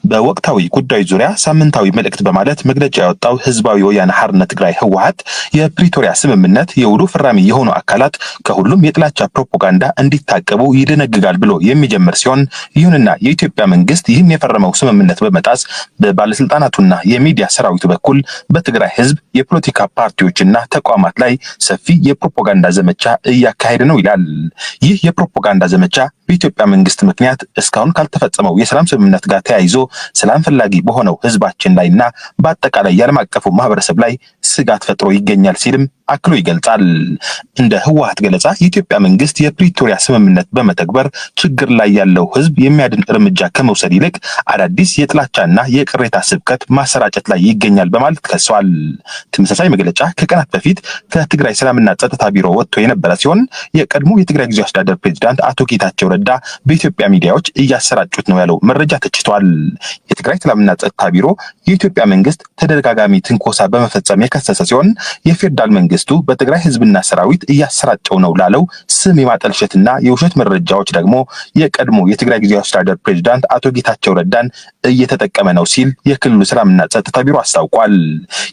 በወቅታዊ ጉዳዮች ዙሪያ ሳምንታዊ መልእክት በማለት መግለጫ ያወጣው ህዝባዊ ወያነ ሓርነት ትግራይ ህወሓት የፕሪቶሪያ ስምምነት የውሉ ፈራሚ የሆኑ አካላት ከሁሉም የጥላቻ ፕሮፓጋንዳ እንዲታቀቡ ይደነግጋል ብሎ የሚጀምር ሲሆን፣ ይሁንና የኢትዮጵያ መንግስት ይህን የፈረመው ስምምነት በመጣስ በባለስልጣናቱና የሚዲያ ሰራዊቱ በኩል በትግራይ ህዝብ፣ የፖለቲካ ፓርቲዎችና ተቋማት ላይ ሰፊ የፕሮፓጋንዳ ዘመቻ እያካሄደ ነው ይላል። ይህ የፕሮፓጋንዳ ዘመቻ በኢትዮጵያ መንግስት ምክንያት እስካሁን ካልተፈጸመው የሰላም ስምምነት ጋር ተያይዞ ሰላም ፈላጊ በሆነው ህዝባችን ላይና በአጠቃላይ የዓለም አቀፉ ማህበረሰብ ላይ ስጋት ፈጥሮ ይገኛል ሲልም አክሎ ይገልጻል። እንደ ህወሓት ገለጻ የኢትዮጵያ መንግስት የፕሪቶሪያ ስምምነት በመተግበር ችግር ላይ ያለው ህዝብ የሚያድን እርምጃ ከመውሰድ ይልቅ አዳዲስ የጥላቻና የቅሬታ ስብከት ማሰራጨት ላይ ይገኛል በማለት ከሰዋል። ተመሳሳይ መግለጫ ከቀናት በፊት ከትግራይ ሰላምና ጸጥታ ቢሮ ወጥቶ የነበረ ሲሆን፣ የቀድሞ የትግራይ ጊዜያዊ አስተዳደር ፕሬዚዳንት አቶ ጌታቸው ረዳ በኢትዮጵያ ሚዲያዎች እያሰራጩት ነው ያለው መረጃ ተችቷል። የትግራይ ሰላምና ጸጥታ ቢሮ የኢትዮጵያ መንግስት ተደጋጋሚ ትንኮሳ በመፈጸም የከሰሰ ሲሆን፣ የፌዴራል መንግስቱ በትግራይ ህዝብና ሰራዊት እያሰራጨው ነው ላለው ስም የማጠልሸትና የውሸት መረጃዎች ደግሞ የቀድሞ የትግራይ ጊዜያዊ አስተዳደር ፕሬዚዳንት አቶ ጌታቸው ረዳን እየተጠቀመ ነው ሲል የክልሉ ሰላምና ጸጥታ ቢሮ አስታውቋል።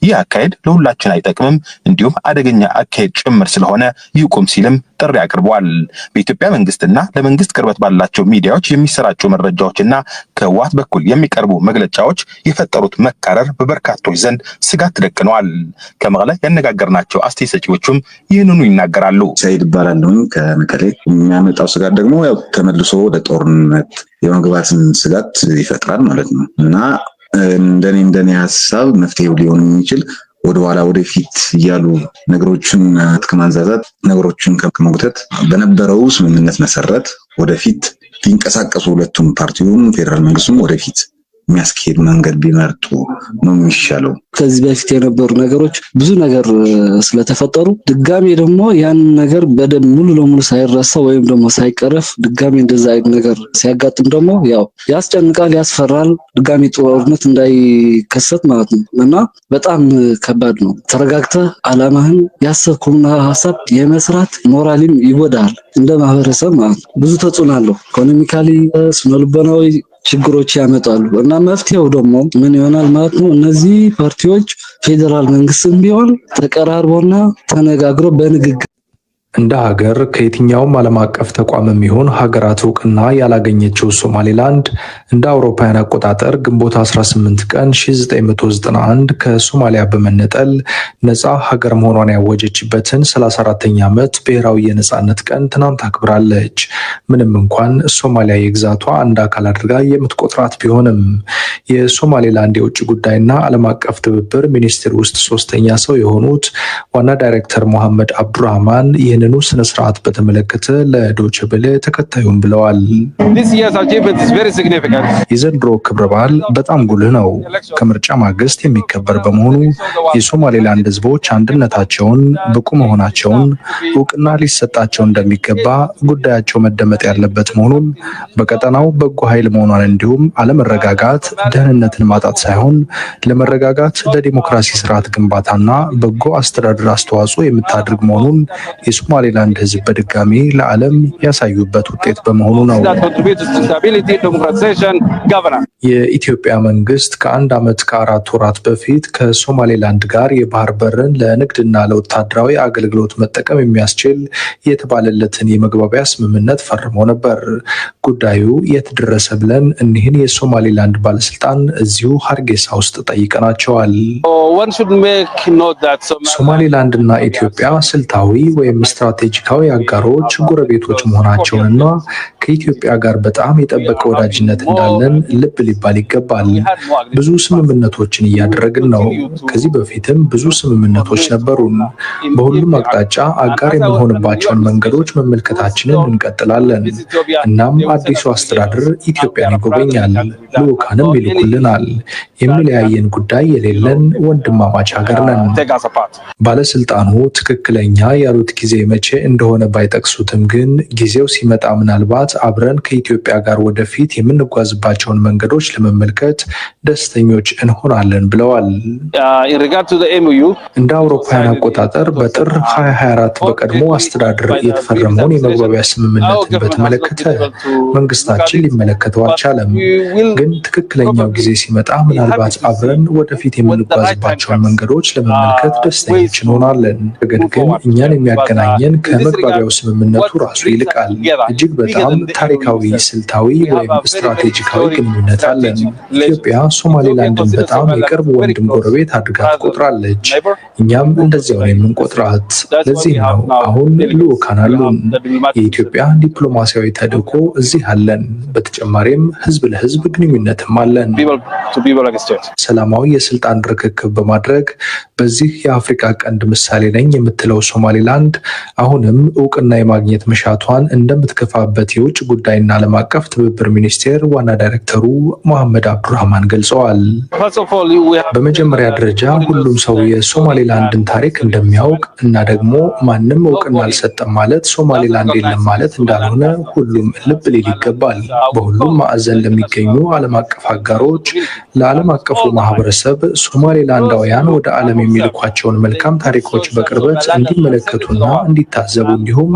ይህ አካሄድ ለሁላችን አይጠቅምም፣ እንዲሁም አደገኛ አካሄድ ጭምር ስለሆነ ይቁም ሲልም ጥሪ አቅርቧል። በኢትዮጵያ መንግስትና ለመንግስት ቅርበት ባላቸው ሚዲያዎች የሚሰራጩ መረጃዎችና ከህወሓት በኩል የሚቀርቡ መግለጫዎች የፈጠሩት መካረር በበርካቶች ዘንድ ስጋት ተደቅነዋል። ከመቀለ ያነጋገርናቸው አስተያየት ሰጪዎቹም ይህንኑ ይናገራሉ። ሰይድ እባላለሁኝ ከመቀሌ። የሚያመጣው ስጋት ደግሞ ያው ተመልሶ ወደ ጦርነት የመግባትን ስጋት ይፈጥራል ማለት ነው። እና እንደኔ ሀሳብ መፍትሄው ሊሆን የሚችል ወደኋላ ወደፊት እያሉ ነገሮችን ከማንዛዛት፣ ነገሮችን ከመጉተት በነበረው ስምምነት መሰረት ወደፊት ቢንቀሳቀሱ፣ ሁለቱም ፓርቲውም ፌዴራል መንግስቱም ወደፊት የሚያስኬድ መንገድ ቢመርጡ ነው የሚሻለው። ከዚህ በፊት የነበሩ ነገሮች ብዙ ነገር ስለተፈጠሩ ድጋሜ ደግሞ ያን ነገር በደንብ ሙሉ ለሙሉ ሳይረሳ ወይም ደግሞ ሳይቀረፍ ድጋሜ እንደዛ አይነት ነገር ሲያጋጥም ደግሞ ያው ያስጨንቃል፣ ያስፈራል። ድጋሜ ጦርነት እንዳይከሰት ማለት ነው እና በጣም ከባድ ነው። ተረጋግተህ አላማህን ያሰብከውን ሀሳብ የመስራት ሞራልም ይጎዳል እንደ ማህበረሰብ ማለት ነው። ብዙ ተጽዕኖ አለው። Economically፣ ስነልቦናዊ ችግሮች ያመጣሉ እና መፍትሄው ደግሞ ምን ይሆናል ማለት ነው? እነዚህ ፓርቲዎች ፌዴራል መንግስትም ቢሆን ተቀራርቦና ተነጋግሮ በንግግር እንደ ሀገር ከየትኛውም ዓለም አቀፍ ተቋምም ይሁን ሀገራት እውቅና ያላገኘችው ሶማሌላንድ እንደ አውሮፓውያን አቆጣጠር ግንቦት 18 ቀን 1991 ከሶማሊያ በመነጠል ነፃ ሀገር መሆኗን ያወጀችበትን 34ኛ ዓመት ብሔራዊ የነፃነት ቀን ትናንት አክብራለች። ምንም እንኳን ሶማሊያ የግዛቷ አንድ አካል አድርጋ የምትቆጥራት ቢሆንም። የሶማሌላንድ የውጭ ጉዳይና ዓለም አቀፍ ትብብር ሚኒስቴር ውስጥ ሶስተኛ ሰው የሆኑት ዋና ዳይሬክተር መሐመድ አብዱራህማን ይህንኑ ስነስርዓት በተመለከተ ለዶይቼ ቬለ ተከታዩን ብለዋል። የዘንድሮ ክብረ በዓል በጣም ጉልህ ነው። ከምርጫ ማግስት የሚከበር በመሆኑ የሶማሌላንድ ሕዝቦች አንድነታቸውን፣ ብቁ መሆናቸውን፣ እውቅና ሊሰጣቸው እንደሚገባ፣ ጉዳያቸው መደመጥ ያለበት መሆኑን፣ በቀጠናው በጎ ኃይል መሆኗን እንዲሁም አለመረጋጋት ደህንነትን ማጣት ሳይሆን ለመረጋጋት፣ ለዲሞክራሲ ስርዓት ግንባታና በጎ አስተዳደር አስተዋጽኦ የምታደርግ መሆኑን የሶማሌላንድ ሕዝብ በድጋሚ ለዓለም ያሳዩበት ውጤት በመሆኑ ነው። የኢትዮጵያ መንግስት ከአንድ ዓመት ከ4 ወራት በፊት ከሶማሌላንድ ጋር የባህር በርን ለንግድና ለወታደራዊ አገልግሎት መጠቀም የሚያስችል የተባለለትን የመግባቢያ ስምምነት ፈርሞ ነበር። ጉዳዩ የት ደረሰ ብለን እኒህን የሶማሌላንድ ባለስልጣን እዚሁ ሀርጌሳ ውስጥ ጠይቀናቸዋል። ሶማሌላንድ እና ኢትዮጵያ ስልታዊ ወይም ስትራቴጂካዊ አጋሮች፣ ጎረቤቶች መሆናቸውንና ከኢትዮጵያ ጋር በጣም የጠበቀ ወዳጅነት እንዳለን ልብ ሊባል ይገባል። ብዙ ስምምነቶችን እያደረግን ነው። ከዚህ በፊትም ብዙ ስምምነቶች ነበሩን። በሁሉም አቅጣጫ አጋር የምንሆንባቸውን መንገዶች መመልከታችንን እንቀጥላለን። እናም አዲሱ አስተዳደር ኢትዮጵያን ይጎበኛል፣ ልዑካንም ይልኩልናል። የሚለያየን ጉዳይ የሌለን ወንድማማች ሀገር ነን። ባለስልጣኑ ትክክለኛ ያሉት ጊዜ መቼ እንደሆነ ባይጠቅሱትም ግን ጊዜው ሲመጣ ምናልባት አብረን ከኢትዮጵያ ጋር ወደፊት የምንጓዝባቸውን መንገዶች ለመመልከት ደስተኞች እንሆናለን ብለዋል። እንደ አውሮፓውያን አቆጣጠር በጥር 2024 በቀድሞ አስተዳደር የተፈረመውን የመግባቢያ ስምምነትን በተመለከተ መንግስታችን ሊመለከተው አልቻለም። ግን ትክክለኛ ትክክለኛው ጊዜ ሲመጣ ምናልባት አብረን ወደፊት የምንጓዝባቸውን መንገዶች ለመመልከት ደስተኞች እንሆናለን። ነገር ግን እኛን የሚያገናኘን ከመግባቢያው ስምምነቱ ራሱ ይልቃል። እጅግ በጣም ታሪካዊ፣ ስልታዊ ወይም ስትራቴጂካዊ ግንኙነት አለን። ኢትዮጵያ ሶማሌላንድን በጣም የቅርብ ወንድም ጎረቤት አድርጋ ትቆጥራለች። እኛም እንደዚያው ነው የምንቆጥራት። ለዚህም ነው አሁን ልዑካን አሉን። የኢትዮጵያ ዲፕሎማሲያዊ ተልዕኮ እዚህ አለን። በተጨማሪም ህዝብ ለህዝብ ግንኙነትም አለን። ሰላማዊ የስልጣን ርክክብ በማድረግ በዚህ የአፍሪካ ቀንድ ምሳሌ ነኝ የምትለው ሶማሌላንድ አሁንም እውቅና የማግኘት መሻቷን እንደምትገፋበት የውጭ ጉዳይና ዓለም አቀፍ ትብብር ሚኒስቴር ዋና ዳይሬክተሩ መሐመድ አብዱራህማን ገልጸዋል። በመጀመሪያ ደረጃ ሁሉም ሰው የሶማሌላንድን ታሪክ እንደሚያውቅ እና ደግሞ ማንም እውቅና አልሰጠም ማለት ሶማሌላንድ የለም ማለት እንዳልሆነ ሁሉም ልብ ሊል ይገባል። በሁሉም ማዕዘን ለሚገኙ ዓለም አቀፍ አጋሮች፣ ለዓለም አቀፉ ማህበረሰብ ሶማሌላንዳውያን ወደ ዓለም የሚልኳቸውን መልካም ታሪኮች በቅርበት እንዲመለከቱና እንዲታዘቡ፣ እንዲሁም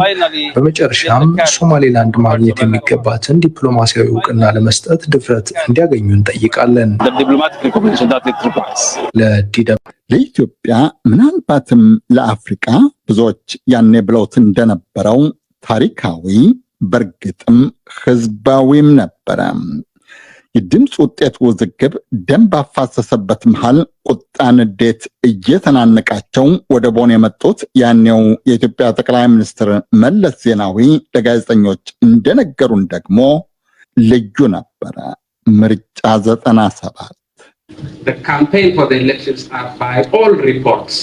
በመጨረሻም ሶማሌላንድ ማግኘት የሚገባትን ዲፕሎማሲያዊ እውቅና ለመስጠት ድፍረት እንዲያገኙ እንጠይቃለን። ለዲ ለኢትዮጵያ፣ ምናልባትም ለአፍሪቃ፣ ብዙዎች ያኔ ብለውት እንደነበረው ታሪካዊ፣ በእርግጥም ህዝባዊም ነበረ። የድምፅ ውጤት ውዝግብ ደም ባፋሰሰበት መሃል ቁጣ፣ ንዴት እየተናነቃቸው ወደ ቦን የመጡት ያኔው የኢትዮጵያ ጠቅላይ ሚኒስትር መለስ ዜናዊ ለጋዜጠኞች እንደነገሩን ደግሞ ልዩ ነበረ። ምርጫ 97። The campaign for the elections are by all reports,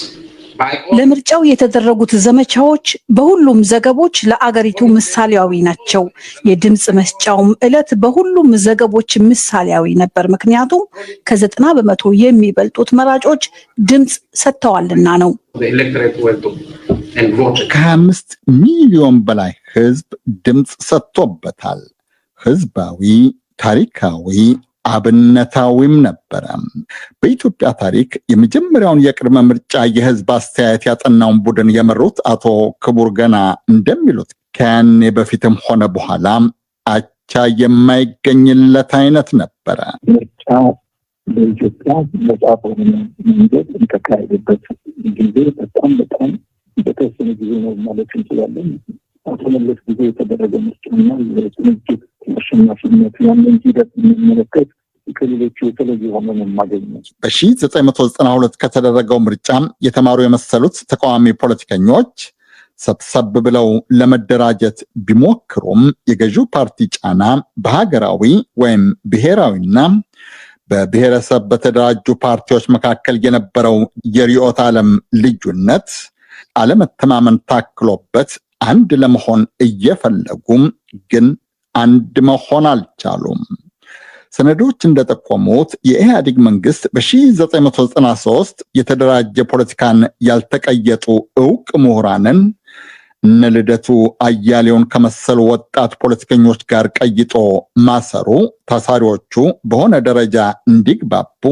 by all ለምርጫው የተደረጉት ዘመቻዎች በሁሉም ዘገቦች ለአገሪቱ ምሳሌያዊ ናቸው። የድምፅ መስጫውም ዕለት በሁሉም ዘገቦች ምሳሌያዊ ነበር። ምክንያቱም ከ90% የሚበልጡት መራጮች ድምፅ ሰጥተዋልና ነው። the electorate went to and voted. ከ25 ሚሊዮን በላይ ህዝብ ድምፅ ሰጥቶበታል። ህዝባዊ፣ ታሪካዊ፣ አብነታዊም ነበረ። በኢትዮጵያ ታሪክ የመጀመሪያውን የቅድመ ምርጫ የህዝብ አስተያየት ያጠናውን ቡድን የመሩት አቶ ክቡር ገና እንደሚሉት ከያኔ በፊትም ሆነ በኋላ አቻ የማይገኝለት አይነት ነበረ። ምርጫ በኢትዮጵያ ነጻ በሆነ መንገድ የተካሄደበት ጊዜ በጣም በጣም በተወሰነ ጊዜ ነው ማለት እንችላለን። አቶ መለስ ጊዜ የተደረገ ምርጫና የቅንጅት አሸናፊነት ያንን ሂደት የምንመለከት ከሌሎቹ የተለየ ሆኖ ነው የማገኘው። በ1992 ከተደረገው ምርጫ የተማሩ የመሰሉት ተቃዋሚ ፖለቲከኞች ሰብሰብ ብለው ለመደራጀት ቢሞክሩም የገዢው ፓርቲ ጫና፣ በሀገራዊ ወይም ብሔራዊና በብሔረሰብ በተደራጁ ፓርቲዎች መካከል የነበረው የርዕዮተ ዓለም ልዩነት፣ አለመተማመን ታክሎበት አንድ ለመሆን እየፈለጉም ግን አንድ መሆን አልቻሉም። ሰነዶች እንደጠቆሙት የኢህአዴግ መንግስት በ1993 የተደራጀ ፖለቲካን ያልተቀየጡ እውቅ ምሁራንን እነ ልደቱ አያሌውን ከመሰሉ ወጣት ፖለቲከኞች ጋር ቀይጦ ማሰሩ ታሳሪዎቹ በሆነ ደረጃ እንዲግባቡ